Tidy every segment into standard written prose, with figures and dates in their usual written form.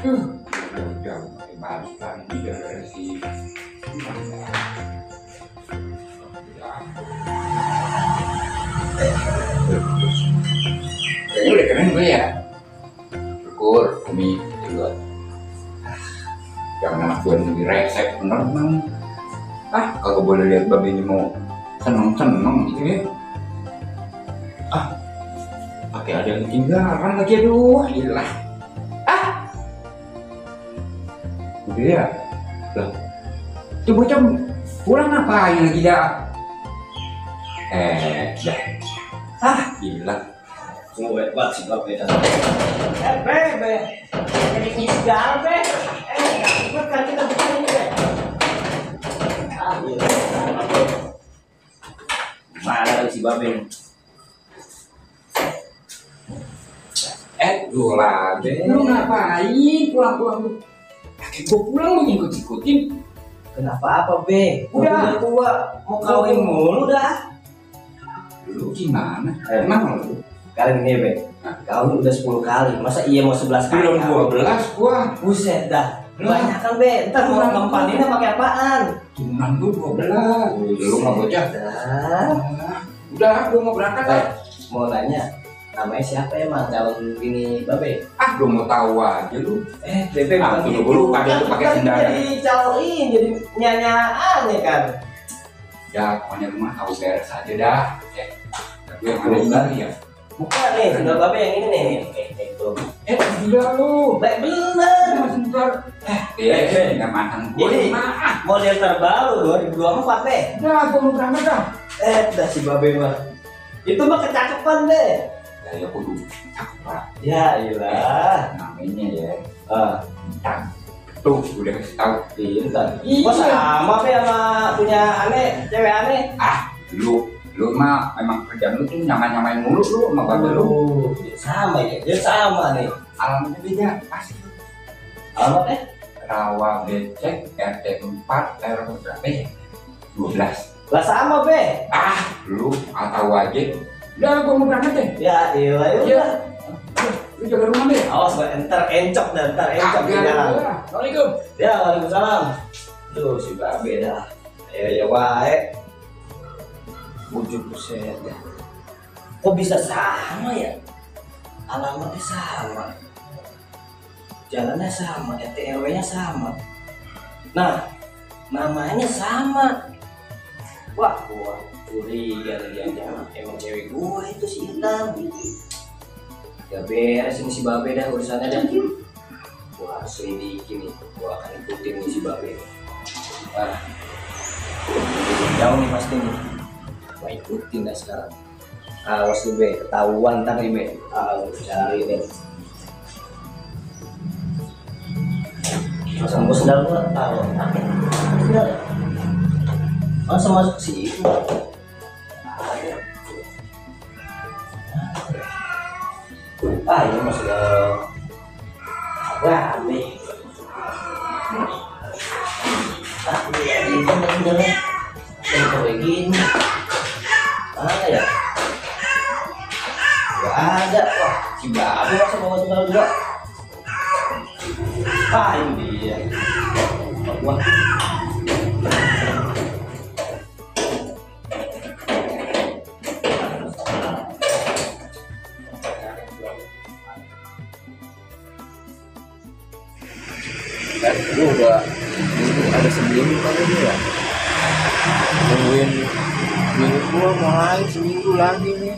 Udah balasan dari si kayaknya udah keren gue ya. Syukur Umi juga. Jangan anak gue lebih resek bener memang. Kalau boleh lihat babi ini mau seneng-seneng gitu ya. Pakai ada yang ketinggalan lagi, aduh, iyalah. Udah ya. Loh. Itu bocah pulang ngapain lagi dah? Gila. Gue banget sih babe dah. Be. Jadi tinggal be. Gue kan kita bikin be. Gila. Mana lagi si babe? Lu lah, lu ngapain pulang-pulang lu? Gue pulang lu ngikut-ngikutin. Kenapa apa be? Udah tua mau kawin mulu dah. Lu gimana? Emang lu? Kali ini be, kawin udah 10 kali. Masa iya mau 11 kali? Belum 12 gua. Buset dah. Banyak kan be. Ntar mau ngempaninnya pakai apaan? Cuman lu 12. Lu nggak bocah. Udah, gua mau berangkat lah. Mau nanya, namanya siapa emang calon bini babe? Gua mau tahu aja lu. Bebe tunggu dulu, kagak tuh pakai sendal. Jadi calon jadi nyanyaan ya kan? Ya, pokoknya lu mah tahu beres aja dah. Tapi yang ada ini ya. Bukan nih, sendal babe yang ini nih. Gila lu. Baik bener. Sebentar. Nggak mantan gua. Ini model terbaru 2024 be. Udah, gua mau berangkat dah. Dah si babe mah. Itu mah kecakepan be. Ya kudu cakep lah. Ya iyalah. Namanya ya. Bintang. Tuh, udah kasih tahu. Bintang. Iya. Kok sama be sama punya aneh, cewek aneh? Lu mah emang kerjaan lu tuh nyamain mulu lu sama babe lu. Sama ya, dia sama nih. Alamatnya beda, pasti. Alamatnya? Rawa Becek RT 4 RW berapa ya? 12. Lah sama be. Lu tahu aja. Udah, gua mau berangkat deh. Ya iyalah ya. Lu jaga rumah deh. Awas gue entar encok di jalan. Assalamualaikum. Ya, waalaikumsalam. Tuh si babe dah. Ya wae. Bujuk buset ya. Kok bisa sama ya? Alamatnya sama. Jalannya sama, RT RW-nya sama. Nah, namanya sama. Wah, gua curiga lagi jangan emang cewek gua itu si Intan. Gak beres ini si babe dah urusannya dah. Gua harus selidikin nih, gua akan ikutin nih si babe. Jauh nih pasti nih. Gua ikutin dah sekarang. Awas lu be, ketahuan ntar nih be. Cari deh. Masa gua sendal gua taruh. Sendal. Masa masuk sih? Ini masih rame. Ini bener-bener kayak gini. Mana ya? Gak ada. Wah, si babe masa bawa sendal dua. Ini dia. Wah. Gue udah ada seminggu kali ini ya nungguin bini gue mau lahir seminggu lagi nih.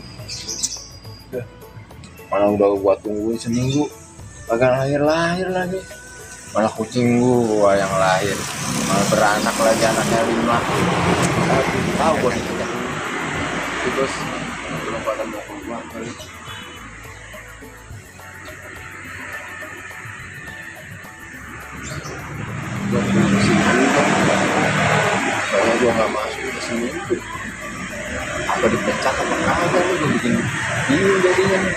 Malah udah gue tungguin seminggu kagak lahir lagi, malah kucing gue yang lahir malah beranak lagi, anaknya 5. Tapi tahu gue nih terus belum pada mau keluar kali. Soalnya gue gak masuk ke sini tuh, apa dipecat apa kagak nih, gue bikin bingung jadinya nih.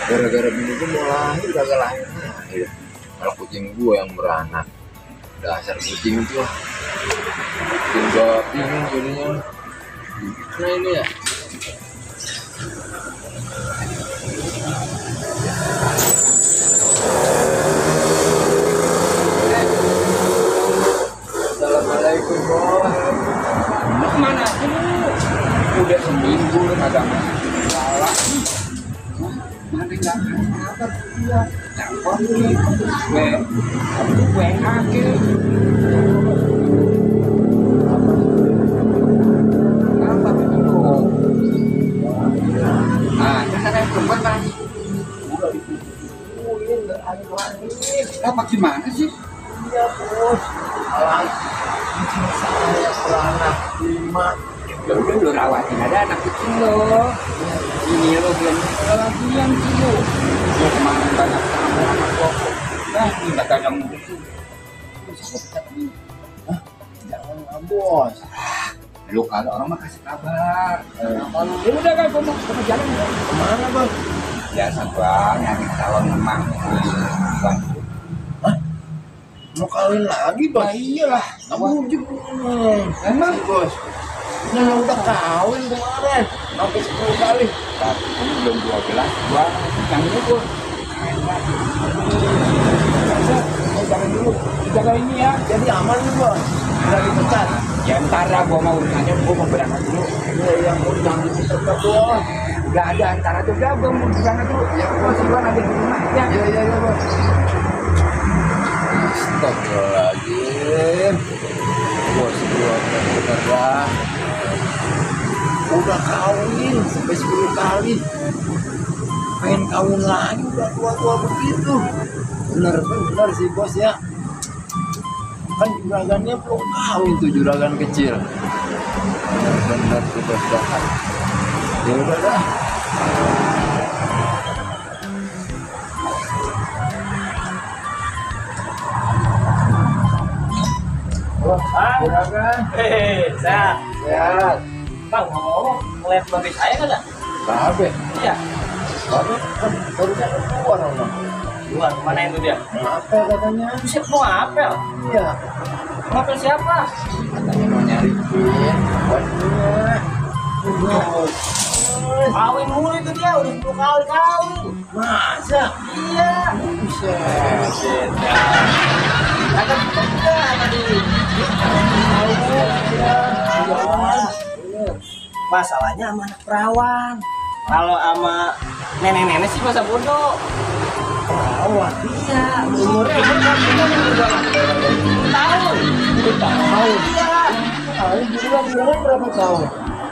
Gara-gara bini gue mau lahir kagak lahir, malah kucing gue yang beranak. Dasar kucing itu lah, bikin gue bingung jadinya. Nah ini ya tuh bos. Lu kemana aja lu? Udah seminggu lu kagak masuk sekolah. Mana nggak kabar dia? Telepon nih, gue kaget. Kenapa begitu? Ah, terus ada yang perempuan mana? Udah dipukulin, nggak ada lagi. Apa gimana sih? Iya bos, alas saya beranak 5. Ya udah lu rawatin ada anak kecil lo. Ini lo belum lagi yang dulu. Lo kemarin banyak sama anak lo. Nah, ini gak ada mulut tuh. Hah? Jangan lah bos. Lu kalau orang mah kasih kabar. Kalau Ya udah kan, gue mau jalan ya. kemana bos? Biasa gua nyari calon memang. Mau kawin lagi bos? Iyalah. Kamu juga Emang? bos. Nah udah kawin kemarin sampai 10 kali. Tapi ini belum 12. Gua yang ini gua. Jangan dulu. Jaga ini ya. Jadi aman nih bos. Udah dipecat. Ya ntar lah gua mau urusannya, gua mau berangkat dulu. Iya yang mau jangan dipecat bos. Udah ada antara tuh, udah gua mau berangkat dulu. Ya gua sih gua ada di rumah ya. Iya bos. Astagfirullahaladzim. Bos gua bener dah. Udah kawin sampai 10 kali. Pengen kawin lagi udah tua-tua begitu. Bener sih bos ya. Kan juragannya belum kawin tuh, juragan kecil. Bener tuh bos dah. Ya udah dah. Bang, Juragan. sehat. Sehat. Bang, ngomong ngeliat babi saya nggak ada? Babe. Iya. Babe kan barusan keluar orang. Luar, mana itu dia? Apa katanya? Bisa mau apel? Iya. Apel siapa? Katanya mau nyari pin buatnya. Kawin mulu itu dia, udah 10 kali kawin. Masa? Iya. Buset. Kagak juga tadi. Masalahnya sama anak perawan. Kalau sama nenek-nenek sih masa bodoh. Perawan. Iya, umurnya tahun. Tahun. Iya. Juragan berapa tahun?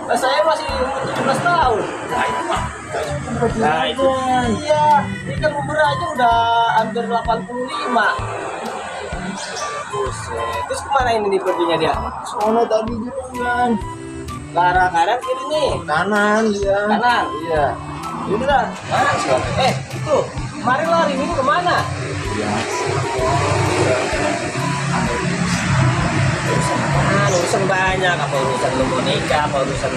Nah, saya masih umur 17 tahun. Nah, itu iya. Ini kan umur aja udah hampir 85. Buset. Terus kemana ini nih perginya dia? Sono tadi juragan. Ke arah kanan kiri nih. Kanan dia. Kanan. Iya. Yaudah dah. Mana sih? Itu. Kemarin lo hari Minggu kemana? Iya. Urusan banyak, apa urusan lu mau nikah, apa urusan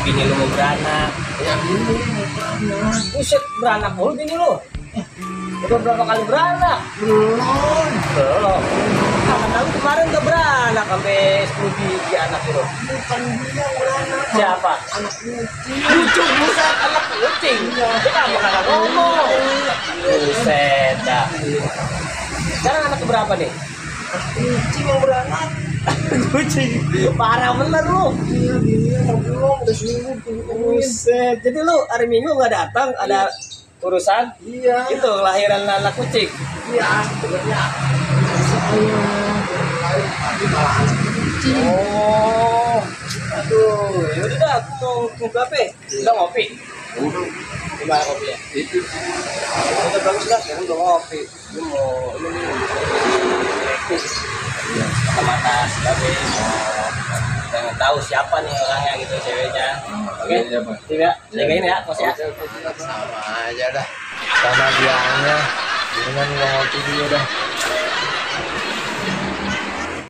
bini lu mau beranak. Yang ini mau beranak. Buset, beranak mulu bini lu. Udah berapa kali beranak? Belum. Tahu kemarin udah beranak sampai 10 biji anak itu. Bukan dia beranak. Siapa? Anak kucing. Lucu, buset, anak kucing. Dia kamu kagak ngomong. Buset, dah. Sekarang anak berapa nih? Kucing yang beranak. Kucing. Parah bener lu. Iya, dia mau belum udah seminggu tungguin. Buset. Jadi lu hari Minggu nggak datang, ada urusan? Iya. Itu lahiran anak kucing. Iya, sebenarnya saya lain pagi malah anak kucing. Oh. Aduh, yaudah dah, aku mau ngapain? Udah ngopi. Udah Gimana kopinya? itu Udah bagus lah, sekarang udah ngopi. Lu mau ini nih, mata-mata sebagai pengen tahu siapa nih orangnya gitu, ceweknya. Oke, Iya, Pak. tidak, jagain ya, kos ya. sama aja dah. Sama bilangnya dengan ngopi dulu dah.